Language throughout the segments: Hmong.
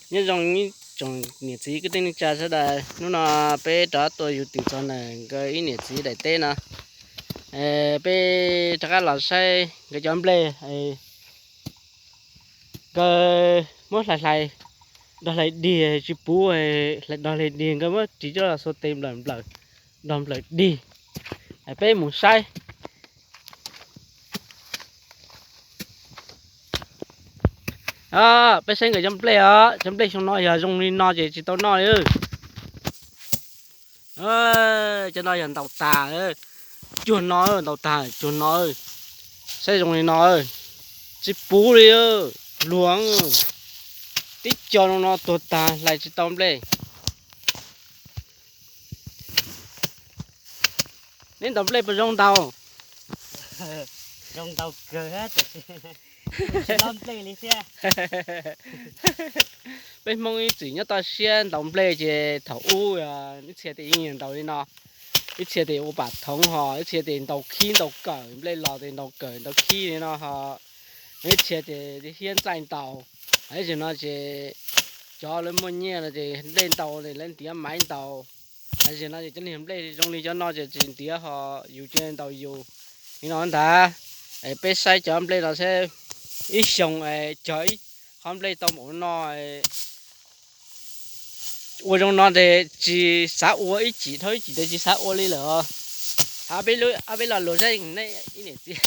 Nyob zoo ib tsoom niam txiv kwv tij neej tsa sawv daws, hnub no peb rov tuaj yug twm txog ntawm nkawd ib niam txiv daim teb no. Peb rov qab los saib nkawd cov nplej, nkawd muab hlais hlais, dog hlais dig tsis puv, hlais dog hlais dig nkawd muab ris coj los xuas tes nplawm nplawm, dog nplawm dig. Peb mus saib. Peb saib nkawd cov nplej os, cov nplej xyoo no yog zoo li no ces tsis tau noj li. Cov no yog ntaus tag, cuag no ntaus tag cuag no. Saib zoo li no, tsis puv li, luag, tib co zoo no tuag tag hlais tsis tau nplej. Neb ntaus nplej puas zoo ntaus? Zoo ntaus kawg, tsis noj nplej li thiab. Peb Hmoob ib txwm nyob toj siab ntaus nplej ces thaum ub ib txhia tes yeej ntaus li no, ib txhia tes ua pam thoov ho ib txhia tes ntaus khib ntaus kawm, nplej los tes ntaus kawm ntaus khib li no ho, ib txhia tes hiab ntxaij ntaus. Ib zaug no ces cov lawv muaj nyiaj no ces nplej ntau ces lawv ntiav maiv ntaus. Ib zaug no ces cov niag nplej zoo li cov no ces tsis ntiav ho yus cia ntaus yus li no ntag. Peb saib cov nplej no seb ib xyoo cog ib qhov nplej tau npaum no, ua zoo no ces tsis xav ua, ib chim dhau ib chim ces tsis xav ua li lawm. Ob peb lo lus saib nej ib niam txiv.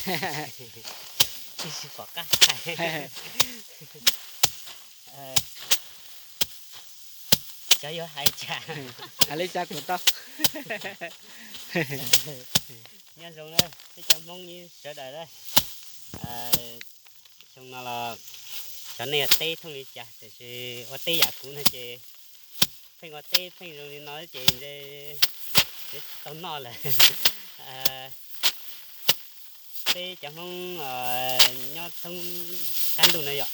Tsis pom qab hais. Cov yuav hais cas? Hais li cas kuv tau. Nyob zoo na peb cov Hmoob sawv daws na. Xyoo no los xyov nej ua teb thooj li cas tiam sis ua teb yam kuv no ces pheej ua teb pheej zoo li no ces ntshe tsis tau noj lawm. Peb cov Hmoob nyob thoob qab ntuj no yom,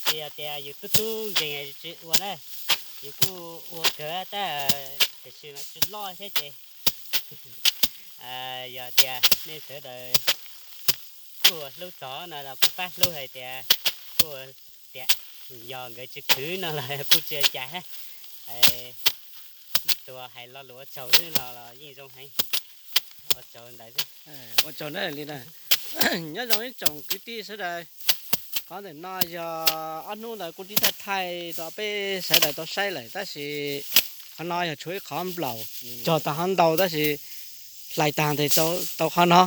ces yog tias yus tub tub nkeeg tsis ua na, yus kuj ua kawg tab tiam sis mas tsis loj thiab ces yog tias nej sawv daws kuj hlub txog no los kuj pab hlub hais tias kuj tias yog nkawd tsis khwv no los kuj tsis ua cas. Tuas hais lo lus ua tsaug xwb no los yeej zoo heev. Ua tsaug ntawd xwb. Ua tsaug na li na. Nyob zoo ib tsoom kwv tij sawv daws, qhov ntawm no yog ob hnub ntawd kuv twb thaij thaij rau peb sawv daws tau saib lawm tab sis qhov no yog tshuav ib qhov nplaum cog tag ho ntau tab sis hlais tag tes tau qhov no.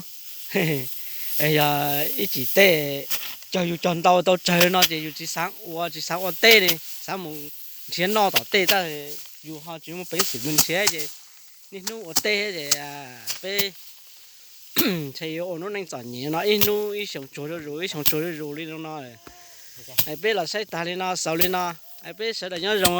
Yog ib chim tej cog yus cog ntau tau tsawg no ces yus tsis xav ua tsis xav ua teb li, xav mus nrhiav noj tom tej tab yus ho tsis muaj peev xwm mus nrhiav ces niaj hnub ua teb ces peb ntshe yuav ua lub neej txom nyem no ib hnub ib xyoo tsuag zuj zus ib xyoo tsuag zuj zus li no. Peb los saib tag li no xaus li no, peb sawv daws nyob zoo.